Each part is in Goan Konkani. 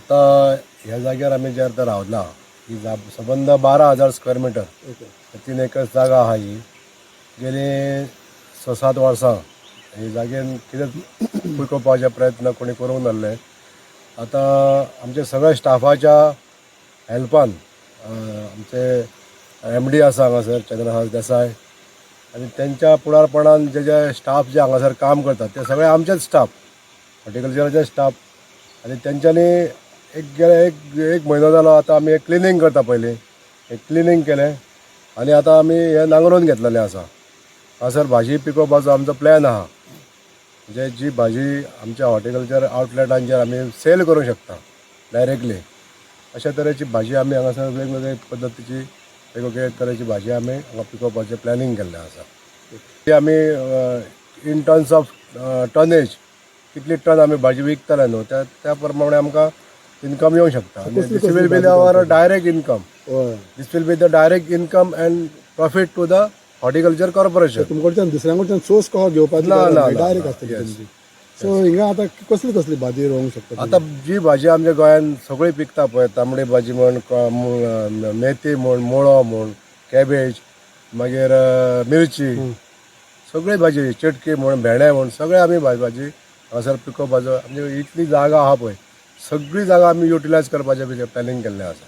आतां ह्या जाग्यार आमी जे आतां रावला ही सबंद 12,000 स्क्वेअर मिटर, 3 एकर जागा आहा. ही गेली 6-7 वर्सां ही जागेन कितें पिकोवपाचे प्रयत्न कोणी करूंक नासले. आतां आमच्या सगळ्या स्टाफाच्या हेल्पान, आमचे एमडी आसा हांगासर चंद्रहास देसाय आनी तेंच्या फुडारपणान जे जे स्टाफ जे हांगासर काम करतात ते सगळे आमचेच स्टाफ, हॉर्टिकल्चराचे स्टाफ. आनी तेंच्यांनी एक गेले एक एक म्हयनो जालो, आतां आमी क्लिनींग करता. पयलीं एक क्लिनींग केलें आनी आतां आमी हें नांगरून घेतलेलें आसा. हांगासर भाजी पिकोवपाचो आमचो प्लॅन आहा, म्हणजे जी भाजी आमच्या हॉर्टिकल्चर आउटलेटांचेर आमी सेल करूंक शकता डायरेक्टली, अशा तरेची भाजी आमी हांगासर वेगवेगळे पद्दतीची, वेगवेगळे तरेची भाजी आमी हांगा पिकोवपाचें प्लॅनिंग केल्लें आसा. ती आमी इन टर्म्स ऑफ टनेज, कितली टन आमी भाजी विकतले न्हू, त्या त्या प्रमाणे आमकां इन्कम येवंक शकता. कसली This will be भाजी our direct income. This will be the direct income and profit to the horticulture corporation. तुमकडच्यान दुसऱ्या कडच्यान सोर्स कसो घेवपाची ना, ना, ना, डायरेक्ट ना, आसतली yes. तुमची. सो हिंगा आतां कसली कसली भाजी रोवंक शकता? आता जी भाजी आमच्या गोंयान सगळी पिकता पळय, तांबडी भाजी म्हण, मेथी म्हण, मुळो म्हण, कॅबेज, मागीर मिरची, सगळी भाजी, चिटकी म्हण, भेंडे म्हण, सगळे आमी भाजी हांगासर पिकोवपाचो. आमची इतली जागा आहा पळय, सगळी जागा आमी युटिलायज करपाचें प्लॅनिंग केल्लें आसा.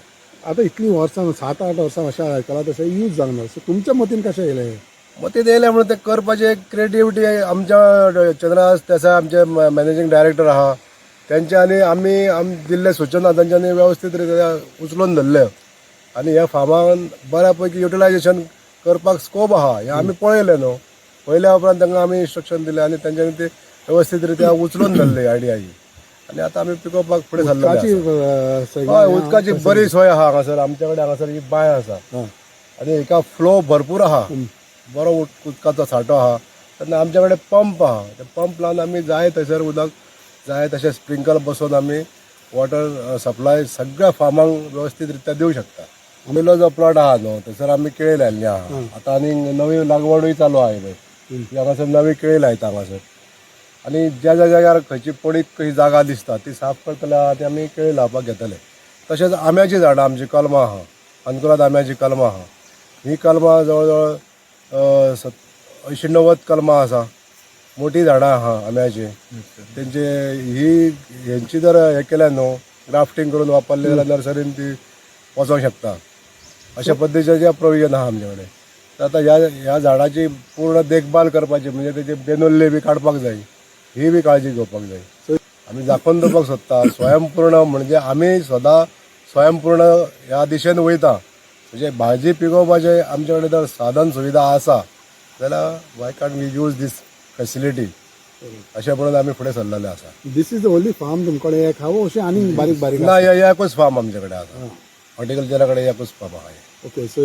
आतां इतलीं वर्सां, 7-8 वर्सां अशें आयकलां तशें यूज जावंक ना. सो तुमच्या मतीन कशें येयलें हें? मतींत येयलें म्हणून तें करपाचें एक क्रिएटिविटी आमच्या चंद्रहास देसाय, आमचे मॅनेजींग डायरेक्टर आहा, तेंच्यांनी आमी आम दिल्ले सुचना तेंच्यांनी वेवस्थीत रित्या उचलून धरले आनी ह्या फार्मान बऱ्या पैकी युटिलायजेशन करपाक स्कोप आहा हें आमी पळयलें न्हू. पळयल्या उपरांत तांकां आमी इन्स्ट्रक्शन दिलें आनी तेंच्यांनी ती व्यवस्थीत रित्या उचलून धरली आयडिया ही आनी आतां आमी पिकोवपाक फुडें सरलेले उदकाची आसा. सगळी हय, उदकाची बरी सोय आहा हांगासर. आमच्या कडेन हांगासर ही बांय आसा आनी हिका फ्लो भरपूर आहा, बरो उदकाचो सांठो आहा. तेन्ना आमच्या कडेन पंप आहा. ते पंप लावन आमी जाय थंयसर उदक जाय तशें स्प्रिंकल बसोवन आमी वॉटर सप्लाय सगळ्या फार्मांक वेवस्थीत रित्या दिवं शकता. पयलो जो प्लॉट आहा न्हू, थंयसर आमी केळी लायल्ली आहा. आतां आनी नवी लागवडूय चालू आहा पळय. ती हांगासर नवी केळी लायता हांगासर आनी ज्या ज्या जाग्यार खंयची पडीक कशी जागा दिसता ती साफ करतले आहा, ती आमी केळी लावपाक घेतले. तशेंच आंब्याचीं झाडां, आमची कलमां आहा, अंकुरात आंब्याचीं कलमां आहा. ही कलमां जवळ जवळ 80-90 कलमां आसा. मोठी झाडां आहा आंब्याची. तेंचे ही हेंची जर हें केलें न्हू, ग्राफ्टींग करून वापरली जाल्यार नर्सरीन ती वचोंक शकता. अशा पद्दतीचें जें प्रोविजन आहा आमचे कडेन. तर आतां ह्या ह्या झाडाची पूर्ण देखभाल करपाची म्हणजे तेजे बेनुल्ले बी काडपाक जाय, ही बी काळजी घेवपाक जाय. आमी दाखोवन दवरपाक सोदता, स्वयंपूर्ण म्हणजे आमी स्वता स्वयंपूर्ण ह्या दिशेन वयता. म्हणजे भाजी पिकोवपाचें आमचे कडेन जर साधन सुविधा आसा जाल्यार Y can't we use these facility, अशें म्हणून आमी फुडें सरलेले आसा. This is the only farm तुमकडे एक आहा, अशें आनी बारीक बारीक? ना, हे एकूच फार्म आमचे कडेन आसा. हॉर्टिकल्चरा कडेन एकूच फार्म आहा. Okay, so.